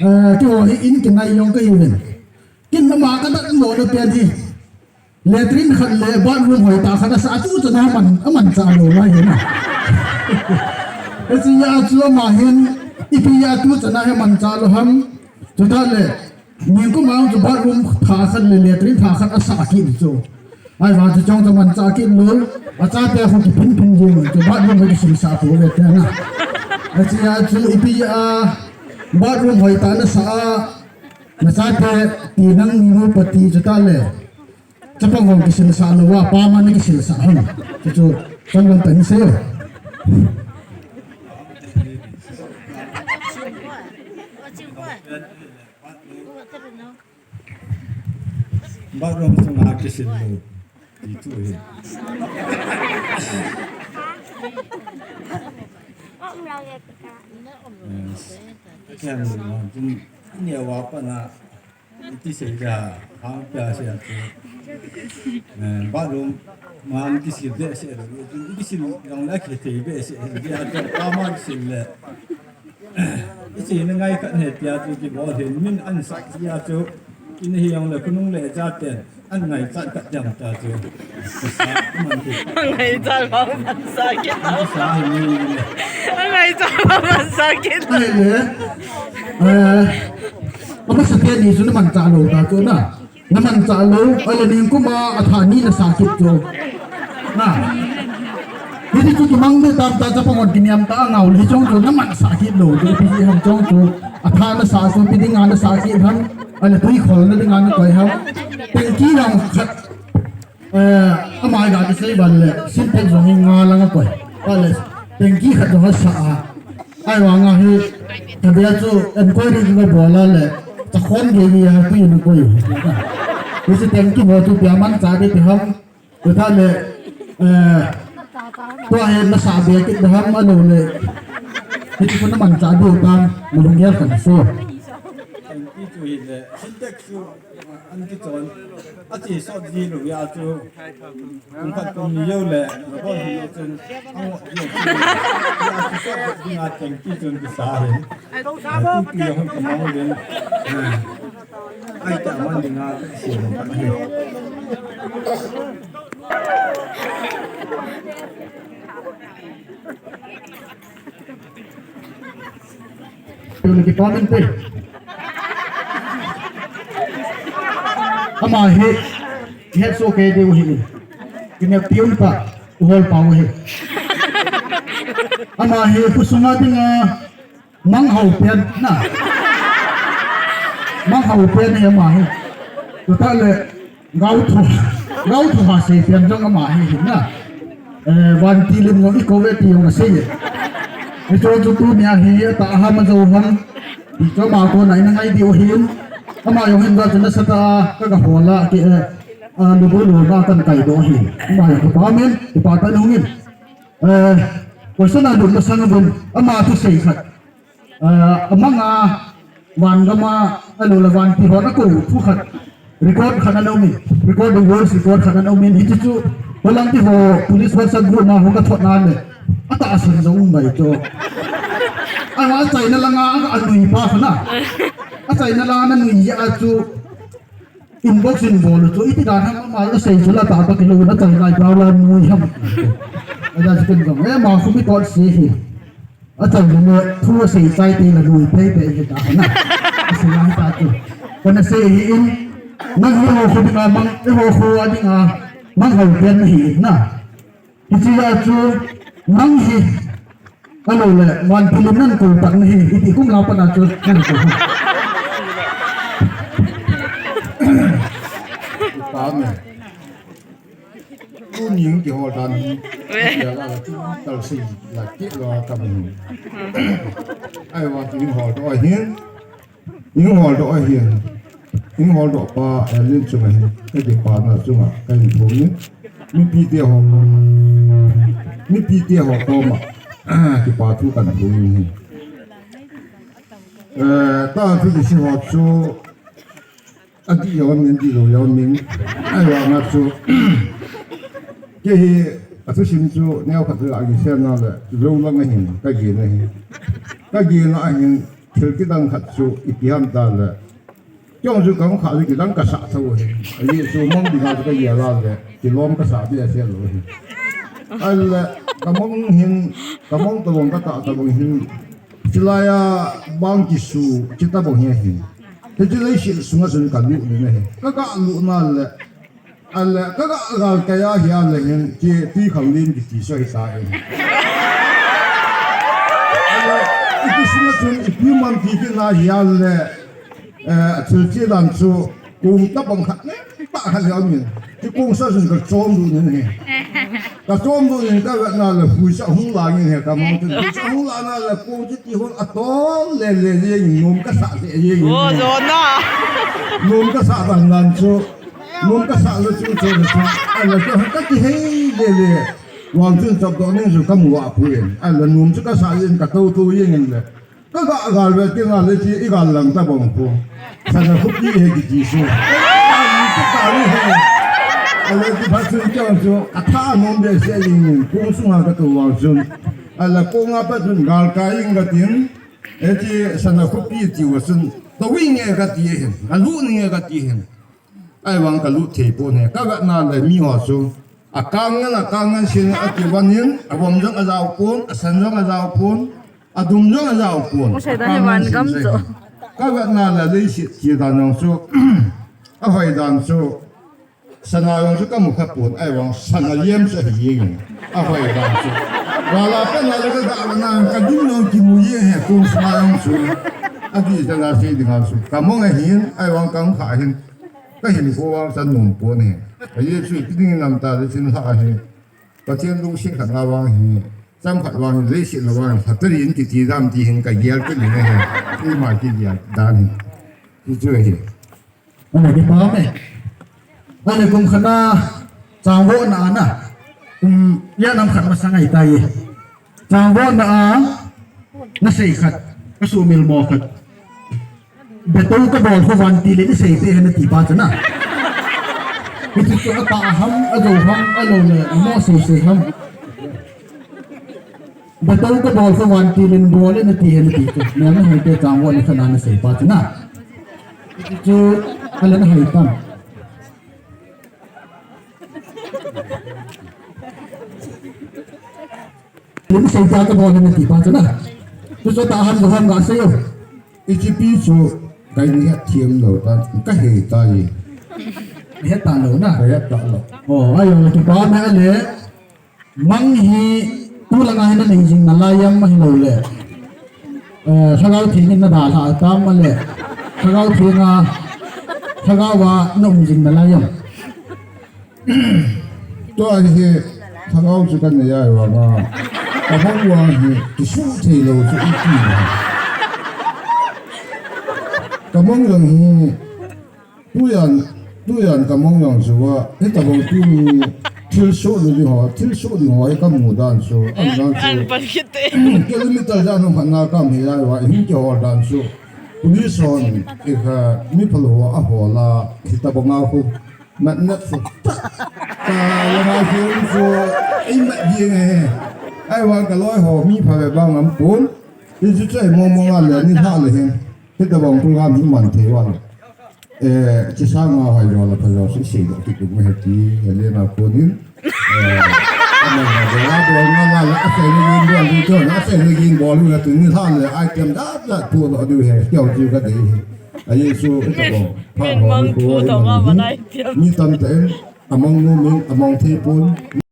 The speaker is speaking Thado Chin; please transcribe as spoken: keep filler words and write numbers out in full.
Eh, keiho hi in kinai jong kahiuvin. Kin mama kadatmo na pen hi. Latrine khat le bathroom hoitah khat asah chu chana man, amanchah lou lai hi na. Hiche a chu ama hin, ipi a tu chana hi manchah lou ham. Chutah le, ningkum a chu bathroom thah khat le latrine thah khat asah kit chu. Ahivang chu chong chu manchah kit lou. Achate khu kiphin phin jing chu bathroom hi kisilsah pouve tia na. Hiche a chu ipi a bathroom hoitah nasah a, nachate ti nang nu pa ti chutah le. Chapang hon kisilsah lou a, pa man kisilsah hon. Chu chu, chang lam tah in sei o. Bathroom sunga kisil lou. Ti chu hi. Yes. Ken, uh, jin, ni awa pa na. Iti sei ja, hang pia sei atu. Eh, bathroom, man kisil behseh lou, kisil jong le kithei behseh, iti atu, pa man kisil le. Iti na ngai khat he tia chu kibol hin, min ansah tia chu, in hi jong le khonung le chaten, an ngaichat khat jam tia chu. Sa, man ki. Ngaichat pa man sa ki. Sa hi ni ni. Ngaichat pa man sa ki. Ai le. Eh, Amasa teni chu namanchah lou ta chu na. Namanchah lou, ahile ningkum a athah ni nasah kit chu. Na. Hiti chu kimang de tam ta chapang hon kiniam ta ngau le chong chu namansah kit lou. Chu ipi ham chong chu. Athah nasah chu ipi dinga nasah kit ham. Ahile tui kholna dinga nakoi ham. Tanky jong khat. Eh, ama ga kisei ban le, Sintex jong hi nga lang akoi. Ahile, tanky khat jong asah a. Ahivang a hi, tabia chu enquiry chu nabol a le, chakhon gei gei a tui nakoi. Hiche tanky ho chu ipi a manchah ding ti ham. Chutah le, eh, tua hi nasah be kit ding ham ahilou le. Hiti chu namanchah diu tam, nalunggel khat so. Tanky chu hi le, Sintex chu An kichon, ache sot ji lou a chu, kum khat kum ni jou le, rabon hi lou chun, angot ji chu, a chu sot dinga tanky chun kisa hin. Tupi hon kamang uvin, ai ta man dinga, si lou ka hi. Tuni kipa min te. Ama hi, het soh kei diu ahi. Kine piun pa, u hol pa u ahi. Ama hi, khosunga dinga, mang hao pen na. Mang hao pen ahi ama hi. Chutah le, Gaothu, gaothu ha sei pen jong ama hi hin na. Eh, vantil in jong i kou ve ti jong asei e. Hichu chu tunia hi atah ham ajou ham. Ti chu ama kona ina ngai diu hin. Ama jong hin ga chu nasatah a ka ga hol a ke, eh, a, lubu lu ma kan kai doh hin. Ama jong kipa min, kipa tah in hung in. Eh, question a lut masang uvin. Ama thusei khat. Ah, amang a van gam a, ahilou le vantil hon akou thu khat, record khat ana um in, recording voice record khat ana um in, hichu chu, holang ti ho, police WhatsApp group ma ho ka thot na le, atahsan jong um mai chu. Ahivang a China langa, a, anui pa khat na. A China langa anui a chu, Inbox in bol u chu, iti dan ham ama asei chu la tah tah kilou na chai lai pau la nui ham. Ada chu ken jong, eh, ama khu mi tot si hi. Achai le thu asei chai te la nui pei pei hi ta na. Asei lai ta chu. Kana sei hi in, nang hi ho khu dinga mang, eh, ho khu a dinga mang hao pen hi na. Hiche a chu nang hi, ahilou le, vantil in nan kou tah nahi, hiti kum la pat a chu nan kou. Amen. Tuni hung kihol dan hi, ya la la tu tal si la ki la ka mun. Ahivang chu hung hol doh ahin. Hung hol doh ahin, hung hol doh pa, eh, len chunga hin, ka kipana chunga, ka hin thum in, mipi te ho, mipi te ho koma, ah, kipa thu kan thum in. Eh, ta thu kisi ho chu, adih jong um in, dihlou jong um in, ahivang a chu, kei hi, athusim chu, neo khat la agi sen na le, lou lang ahin, ka gin ahin, ka gin ahin, Thil kidang khat chu ipi ham tile, kei jong chu kahung kha chu kidang kasah thou hi. Ajeh chu mang dinga chu kagel a le, kilom kasah behseh lou hi. Ahile, kamang hin, kamang tabang katah tabang hin, chulai a bang kisu, chuti tabang hi ahi. Hiche leiset sunga chun kalut nin ahi. Kaga lut na le, Ahile, kaga gal kai a hia le hin, kei tui khanglen kiti chu ahi tai. Ahile, iti sunga chun, ipi man ti kit na hia le, eh, thil che dan chu, kong tabang khat le, tah khat le aum in. Ti kong sa chun kachom lut nin ahi. Kachom lut nin kavet na le, huisa hung la nin ahi, kamang chun. Huisa hung la na le, kong chu ti hung atol le le jeng in, nom kasah le jeng in. Oh, jona. Nom kasah dan dan chu. Nom kasah le chu chu le chu. Ahile chu kakihei le le. Vang chun chop doh nin chu kamu a pui. Ahile nom chu kasah in katou tou jeng in le. Kaga gal ve kit na le chu igal lang tabang poi. Sana khopi hi kiti chu. Ahile chu phat chun kei jong chu katha nom behseh jeng in. Kong sunga katou vang chun. Ahile kong a pat chun gal kai ing katin. Hiche sana khopi ti uva chun. Tou inge kati hin. Alut inge kati hin. Ahivang kalut thei pon ahi. Kavet na le miho chu. Akang ngen, akang ngen sin akivan in, avom jong ajao pon, asan jong ajao pon, adum jong ajao pon. Mo Satan hi van gam chu. Kavet na le leiset che dan jong chu. Ahoi dan chu. Sana jong chu kamu kha pon, ahivang sana liam chu ahi jeng in. Ahoi dan chu. Gal a pat na le kaga na kadim jong kimu jeng ahi, kong sana jong chu. Ati jana sei dinga chu. Kamang ahin, ahivang kahung kha ahin. Kahin ko vang chan nom pon ahi. Ajeh chu ipi ding in lam ta le chin lha ahi. Pathen lungset khat na vang hi. Chang khat vang hi, leiset na vang hi. Lha tah in kiti dam ti hin kagel kit nin ahi. Ima kigel dan hi. Ti chu ahi. Ana kipa me. Ana kum khat na chang vo na ana. Kum ya nam khat masang ahi tai. Chang vo na a. Nasei khat. Kasumil mo khat. Betou kabol kho vantil in isei te hen nati pa chu na. Hichu chu atah ham, ajou ham, ahilou le, mo sei sei ham. Betou kabol kho vantil in bol in nati hen nati chu. Neo na hai te chang vo ni khat na nasei pa chu na. Hichu, ala na hai tam. Lim sei ta ka bol na ti pa chu na. Tu chu ta han lo han ga sei yo. Ichi pi chu kai ni het thiam lo ta, ka he ta ye. He ta lo na. Ka het ta lo. Oh, ayo na ki pa na le. Mang hi tu la nga hin na nei jing na la yam ma hi lo le. Eh, Lhagao Theng in na dalha tam a le. Lhagao Theng a, Lhagao a na um jing na la yam. Tua hi, Lhagao chu ka nei a vang a, ka mang vang hi, kisuh thei lo chu i ti na. Ka mang vang hi, tujan, tujan ka mang vang chu a, hitabang tuni thil soh ding ho, thil soh ding ho hi ka mu dan chu, an dan chu. Kilometer jan hung khat na ka um hi lai uva, i hung kihol dan chu. Police hon, i kha, mi phalou a hol a, hitabang a khu. Mat nat fu. Ka la ma fu fu. Ei mat ding e. Ahivang ka loi ho mi pha ve bang am pon. Hichu chu ei mong mong a le ni lha le hin. Hitabang program hi man thei val. Eh, chi sang a hai lo la pha lo si si lo ki tu me ti. He le na ko nin. Eh, ama na de la do na la la a se ni bol ni to na se ni bol ni tu ni lha le ai tem da da tu lo du he. Kyo ju ka de he. A Jesu ka bol. Pha ho ni ko. Mi tam te. Among nu min, among thei pon.